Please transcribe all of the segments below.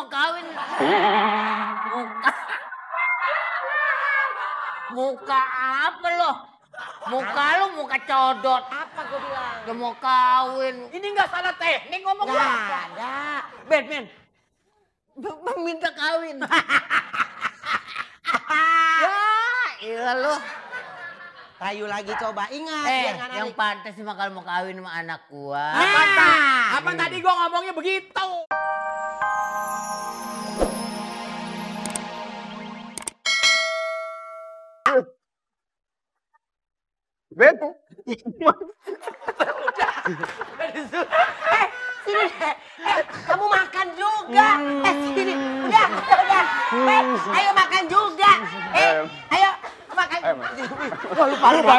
kawin. Muka apa lo? Muka lu muka codot. Apa gue bilang? Udah mau kawin. Ini nggak salah teknik ngomong gua. Nggak ada. Ben. Meminta kawin. Ya, iya lo. Rayu lagi coba ingat. Jangan Yang pantas sih kalau mau kawin sama anak gua. Apa tadi gua ngomongnya begitu? Ben. Sini deh. Kamu makan juga. Sini. Udah. Ayo makan juga. Ayo makan. Wah, lupa.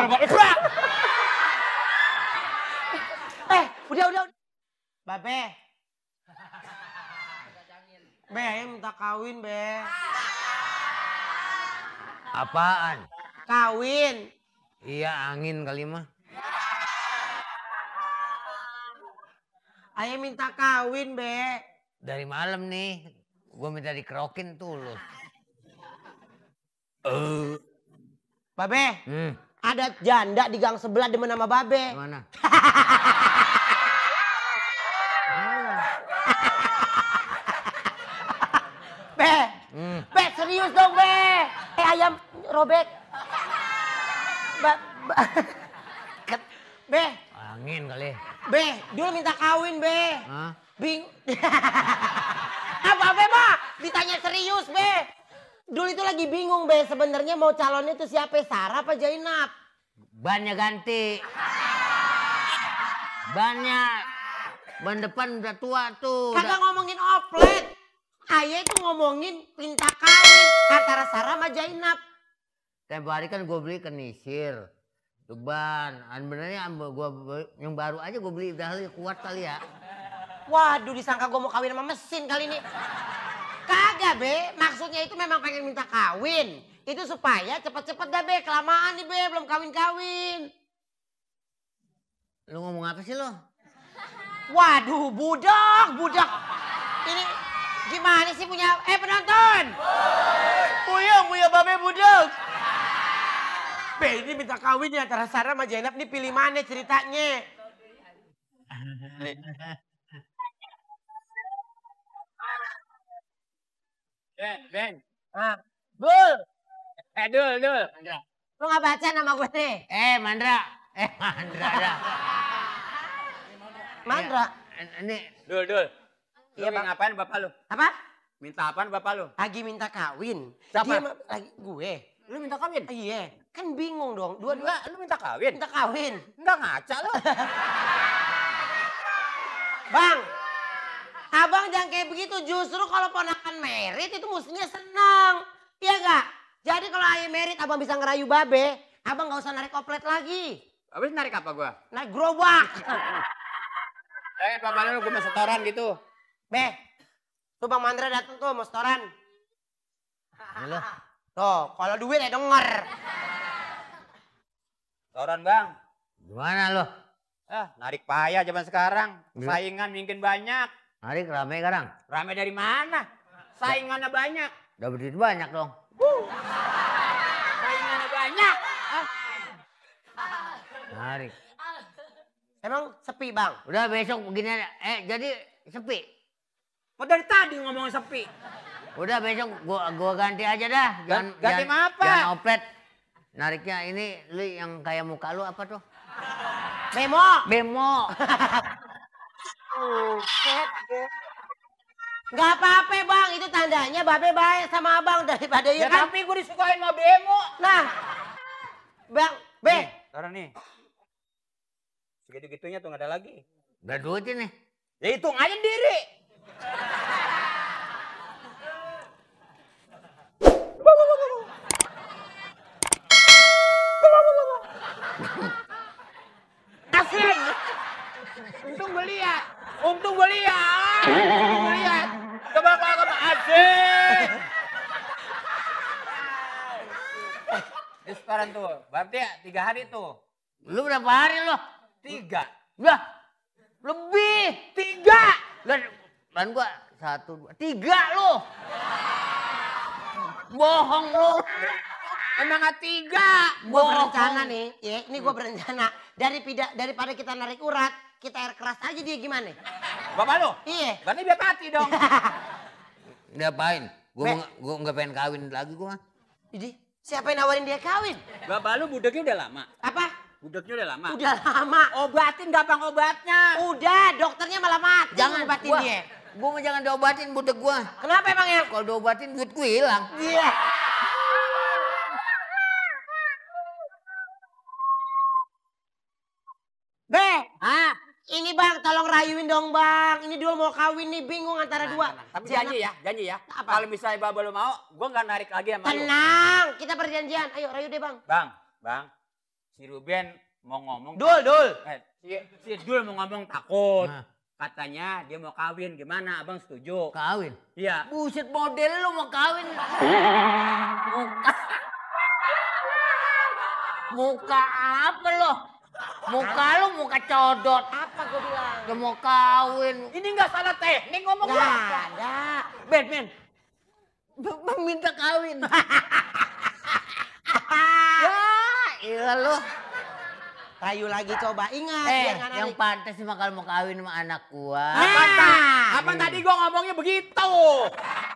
Udah. Babe. Be, ayo minta kawin, Be. Apaan? Kawin. Iya, angin kali mah. Ayo minta kawin, Be. Dari malam nih, gua minta dikerokin tulus. Babe, ada janda di gang sebelah demen sama Babe. Mana? Be, serius dong, Be. Ayam robek. Be. Angin kali. Be, dulu minta kawin, Be. Hah? Apa, Be, Pak? Ditanya serius, Be. Dulu itu lagi bingung, Be. Sebenarnya mau calonnya itu siapa? Sarah apa Jainab? Bannya ganti. Banyak. Ban depan udah tua tuh. Kagak ngomongin oplet. Ayah itu ngomongin minta kawin antara Sarah sama Jainab. Tempo hari kan gue beli kenisir. Ban. Sebenarnya gua yang baru aja gue beli udah kuat kali ya. Waduh, disangka gue mau kawin sama mesin kali ini. Kagak, Be. Maksudnya itu memang pengen minta kawin. Itu supaya cepet-cepet dah, Be. Kelamaan nih, Be. Belum kawin-kawin. Lu ngomong apa sih lo? Waduh, budak. Ini gimana sih punya... penonton. Punya Babe budak. Be, ini minta kawinnya antara Sarah sama Jainab nih, pilih mana ceritanya? Ben. Bul, Dul. lu gak baca nama gue nih? Mandra dah. Mandra. Ini Dul. Iya, Lu Bang. ngapain bapak lu? Apa? Minta apaan bapak lu? Lagi minta kawin. Siapa? Dia lagi gue. Lu minta kawin? Iya, kan bingung dong. Dua-dua Enggak, lu minta kawin? minta kawin. Enggak ngaca lu. Bang, abang jangan kayak begitu. Justru kalau ponakan merit itu mestinya senang. Iya gak? Jadi kalau ayah merit abang bisa ngerayu Babe, abang gak usah narik oplet lagi. Habis narik apa gua? Narik gerobak. Bapak lu gua mau setoran gitu. Be, tuh Bang Mandra datang tuh mau setoran. Halo. Tuh, kalau duit ya denger. Setoran, Bang. Gimana lo? Narik payah zaman sekarang. Saingan mungkin banyak. Narik rame sekarang. Rame dari mana? Saingannya banyak. Dapat duit banyak dong. Saingannya banyak. Narik. Emang sepi, Bang? Udah besok begini aja. Jadi sepi. Kok dari tadi ngomong sepi? Udah besok gua ganti aja dah. Ganti apa? Jangan oplet. Nariknya ini lu yang kayak muka lu apa tuh? Bemo. Gak apa-apa, Bang. Itu tandanya Babe baik sama abang daripada Ya kan. tapi gue disukain sama bemo. Nah, Bang, Be. Taruh nih. Segitu-gitunya tuh gak ada lagi. Gak duit ini. Ya hitung aja sendiri. Asik. Untung gue lihat. Coba asik. Ini sekarang tuh. Berarti ya 3 hari tuh. Lu berapa hari lo? 3. Lah, lebih. 3. Dan gua 1, 2, 3 lo. Bohong lo. Emang 3. Gue berencana nih, ya, ini gue berencana. Daripada kita narik urat, kita air keras aja dia gimana? Bapak lo? Iya. Berarti biar mati dong. Diapain? Gue nggak pengen kawin lagi gue. Jadi siapa yang nawarin dia kawin? Bapak lu budeknya udah lama. Apa? Budeknya udah lama. Udah lama. Obatin gampang obatnya. Udah, dokternya malah mati. Jangan ngobatin dia. Gue mau jangan diobatin budek gue. Kenapa emang ya? Kalau diobatin duit gue hilang. Iya. Ini bang, tolong rayuin dong bang. Ini dua mau kawin nih, bingung antara dua. Tapi janji ya. Apa? Kalau misalnya Bapak lu mau, gue nggak narik lagi sama lu. Tenang, kita perjanjian. Ayo rayu deh bang. Bang. Si Ruben mau ngomong. Dul. Si Dul mau ngomong takut. Nah. Katanya dia mau kawin, gimana? Abang setuju? Kawin? Iya. Buset model lu mau kawin. Muka apa lo? Muka lu muka codot. Apa gue bilang? Udah mau kawin. Ini nggak salah teknik ngomong Nggak gua. ada. Ben. Bang minta kawin. Ya, iya lo. Rayu lagi coba, ingat. biar nggak Yang narik. pantas sih mah kalau mau kawin sama anak gua. Apa tadi gua ngomongnya begitu?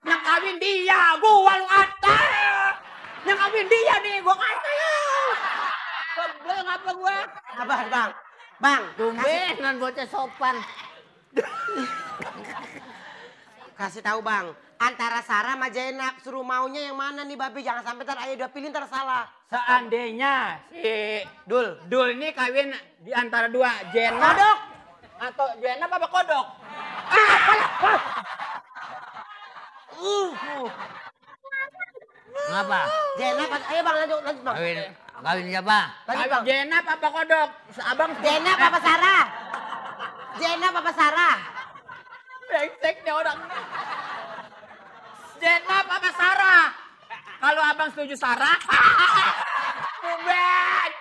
Yang kawin dia, gua lu kata. Yang kawin dia nih, gua kata ya. Sebel ngapa gua? Apa bang? Bang, Tumbenan bocah sopan. kasih tahu bang. Antara Sarah sama Zainab, suruh maunya yang mana nih babe? Jangan sampai ntar ayo udah pilih ntar salah. Seandainya si Dul. Dul ini kawin di antara dua, Jenab Kodok. atau Jenab apa kodok? Ngapa? Zainab, ayo bang lanjut bang. Kawin siapa? Lanjut bang. Jenab apa kodok? Abang Zainab apa Sarah? Zainab apa Sarah? brengsek nih orang. Jenab apa Sarah? Kalau abang setuju Sarah, Ruben.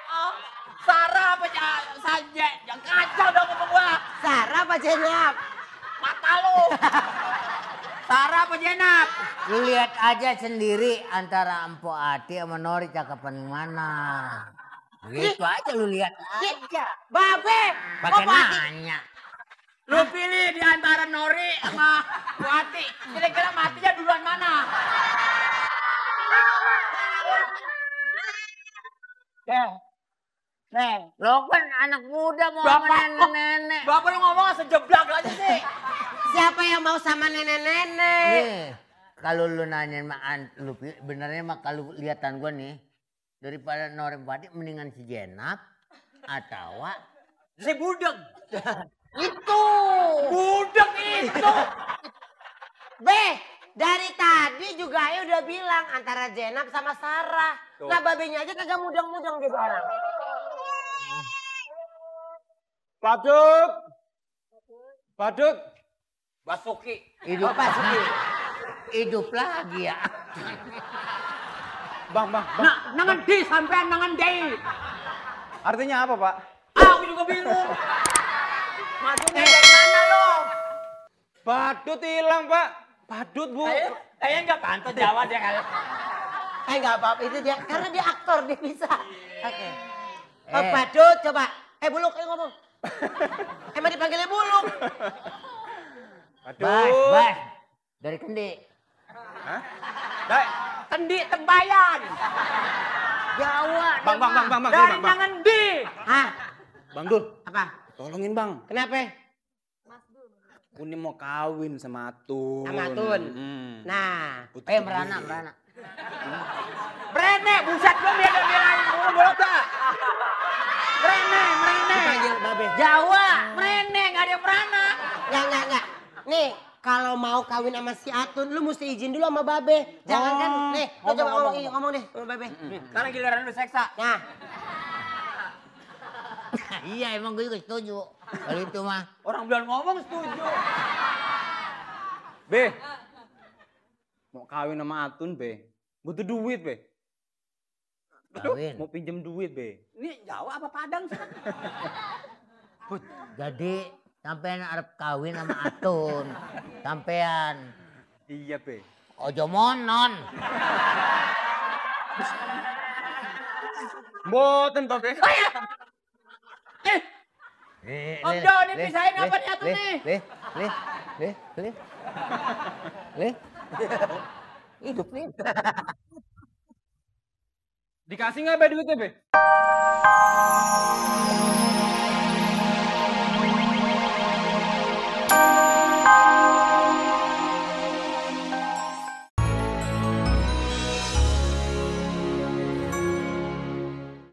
Sarah apa saja? Yang kacau dong ngomong gua. Sarah apa Zainab? Mata lu. Sarah apa Jenab? Lu lihat aja sendiri antara Empo Ati sama Nori cakapan yang mana. Begitu aja lu lihat aja. Babe. Pakai kok mati? nanya. Lu pilih di antara Nori sama Wati. Kira-kira matinya duluan mana? Lo kan anak muda mau sama nenek-nenek. Bapak lu ngomong sejeblak aja sih. Siapa yang mau sama nenek-nenek? Nih, kalau lu nanyain lu benernya mah kalau lihatan gua nih daripada Nori Wati mendingan si Jenab atau Si budek. Itu. Budek itu. Dari tadi juga Ayu udah bilang antara Zainab sama Sarah. Tuh. Nah babenya aja kagak mudeng-mudeng gitu orang. Badut. Basuki. hidup Apa sih? hidup lagi ya. Bang. Nangan di sampean nangan di. Artinya apa, Pak? Aku juga bingung. Maksudnya dari mana lo? Badut hilang, Pak. Badut, Bu. Kayaknya nggak pantas jawab dia kalau. Nggak apa-apa itu dia karena dia aktor dia bisa. Oke. Eh. Badut coba. Buluk ayo ngomong. Emang dipanggilnya Buluk. Badut. Bas. Dari Kendi. Hah? Dai. Kendi Tembayan. Jawa. Bang. Dari nangan di. Hah? Bang Dul, Apa? tolongin, Bang. Kenapa? Aku ini mau kawin sama Atun. Sama Atun. Nah. Merana. Brene, buset lu dia udah bilang bolot dah. Brene. Dipanggil babe. Jawa, Brene, nggak ada yang merana. Enggak. Nih, kalau mau kawin sama si Atun, lu mesti izin dulu sama babe. Jangan kan, nih, lu coba ngomong deh sama babe. Sekarang giliran lu seksa. Nah, Iya emang gue juga setuju. Kalau itu mah. Orang belum ngomong setuju. Be. Mau kawin sama Atun, Be. Butuh duit, Be. Kawin. Mau pinjem duit, Be. Ini Jawa apa Padang sih? Jadi Sampean arep kawin sama Atun. Sampean Iya, Be. ojo monon. Mboten to, Be. Om Joni pisahin apa nih Atun nih? Leh. Hidup nih. Dikasih nggak Be duitnya, Be?